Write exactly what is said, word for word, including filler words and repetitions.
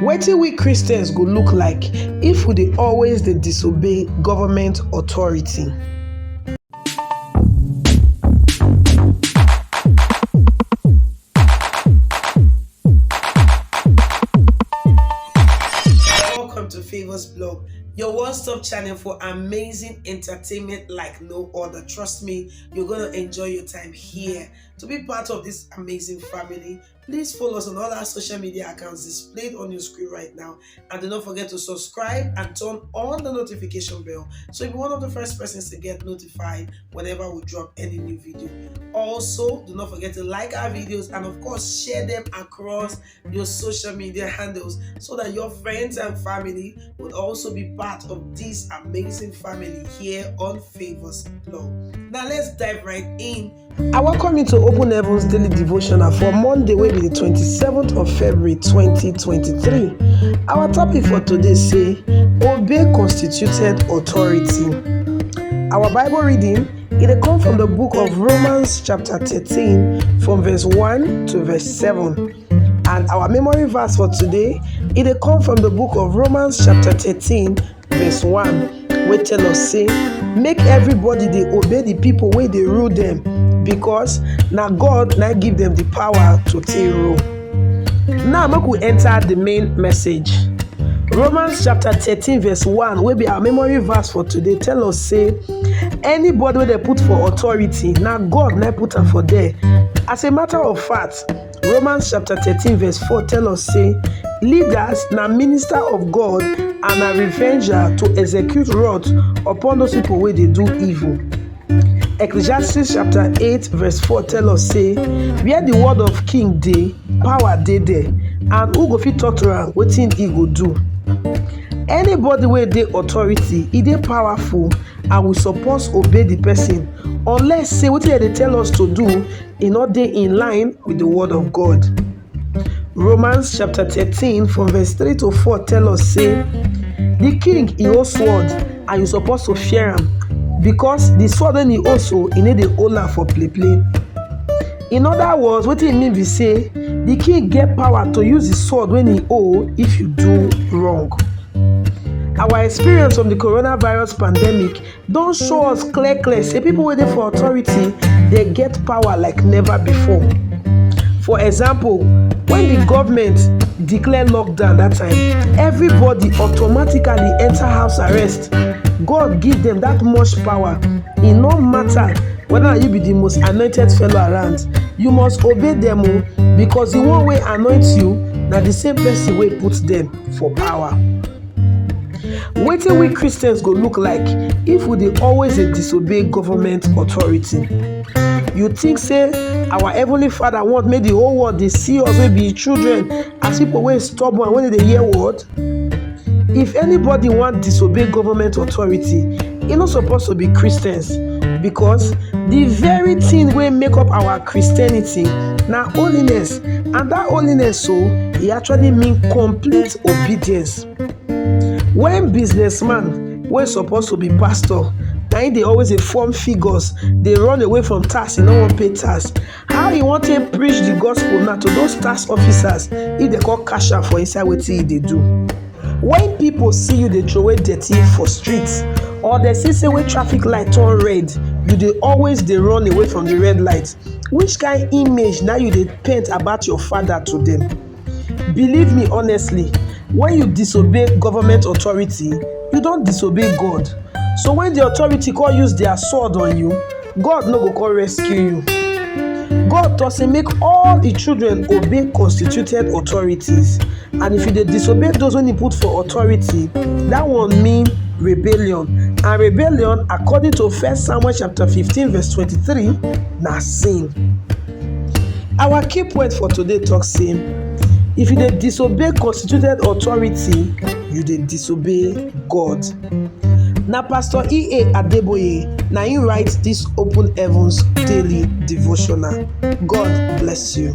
Wetin we Christians go look like if we dey always dey disobey government authority? Welcome to Favors Blog, your one-stop channel for amazing entertainment like no other. Trust me, you're gonna enjoy your time here. To be part of this amazing family, please follow us on all our social media accounts displayed on your screen right now. And do not forget to subscribe and turn on the notification bell so you'll be one of the first persons to get notified whenever we drop any new video. Also, do not forget to like our videos and, of course, share them across your social media handles so that your friends and family would also be part of this amazing family here on Favors Blog. Now let's dive right in. I welcome you to Open Heavens Daily Devotional for Monday, wey be the twenty-seventh of February twenty twenty-three. Our topic for today say, obey constituted authority. Our Bible reading, e dey come from the book of Romans chapter thirteen from verse one to verse seven. And our memory verse for today, e dey come from the book of Romans chapter thirteen verse one, wey tell us say, make everybody dey obey the people wey dey rule them, because na God na give them the power to take rule. Now make we enter the main message. Romans chapter thirteen verse one, wey be our memory verse for today, tell us say anybody wey dem put for authority, na God na put am for there. As a matter of fact, Romans chapter thirteen verse four tell us say leaders na minister of God and na revenger to execute wrath upon those people wey dey do evil. Ecclesiastes chapter eight verse four tell us say where the word of king dey, power dey there, and who go fit talk to am wetin e go do? Anybody wey dey authority, e dey powerful, and we suppose obey the person, unless say wetin dem dey tell us to do, e no dey in line with the word of God. Romans chapter thirteen from verse three to four tell us say the king e hold sword, and you suppose to fear am, because the sword wey e hold so, e no dey hold am for play play. In other words, wetin e mean be say the king get power to use the sword wey e hold if you do wrong. Our experience from the coronavirus pandemic don show us clear clear say people wey dey for authority dey get power like never before. For example, when the government declare lockdown that time, everybody automatically enter house arrest. God give them that much power. E no matter whether you be the most anointed fellow around, you must obey them o, because the one wey anoint you na the same person wey put them for power. Wetin we Christians go look like if we dey always dey disobey government authority? You think say our Heavenly Father want make the whole world dey see us wey be children as people wey stubborn, wey no dey hear word? If anybody wan disobey government authority, e no suppose to be Christians, because the very thing wey make up our Christianity na holiness, and that holiness so e actually mean complete obedience. When businessman wey suppose to be pastor, na him dey always dey form figures, dey run away from tax, e no wan pay tax. How e wan take preach the gospel now to those tax officers if dem come catch am for inside wetin e dey do? When people see you dey throway dirty for street, or dem see say wey traffic light turn red, you dey always dey run away from the red light. Which kind image na you dey paint about your father to them? Believe me honestly, when you disobey government authority, you don disobey God. So when the authority come use their sword on you, God no go come rescue you. God talk say make all the children obey constituted authorities, and if you dey disobey those wey he put for authority, that one mean rebellion, and rebellion, according to First Samuel chapter fifteen verse twenty-three, na sin. Our key point for today talk say if you dey disobey constituted authority, you dey disobey God. Na Pastor E A Adeboye na him write this Open Heavens Daily Devotional. God bless you.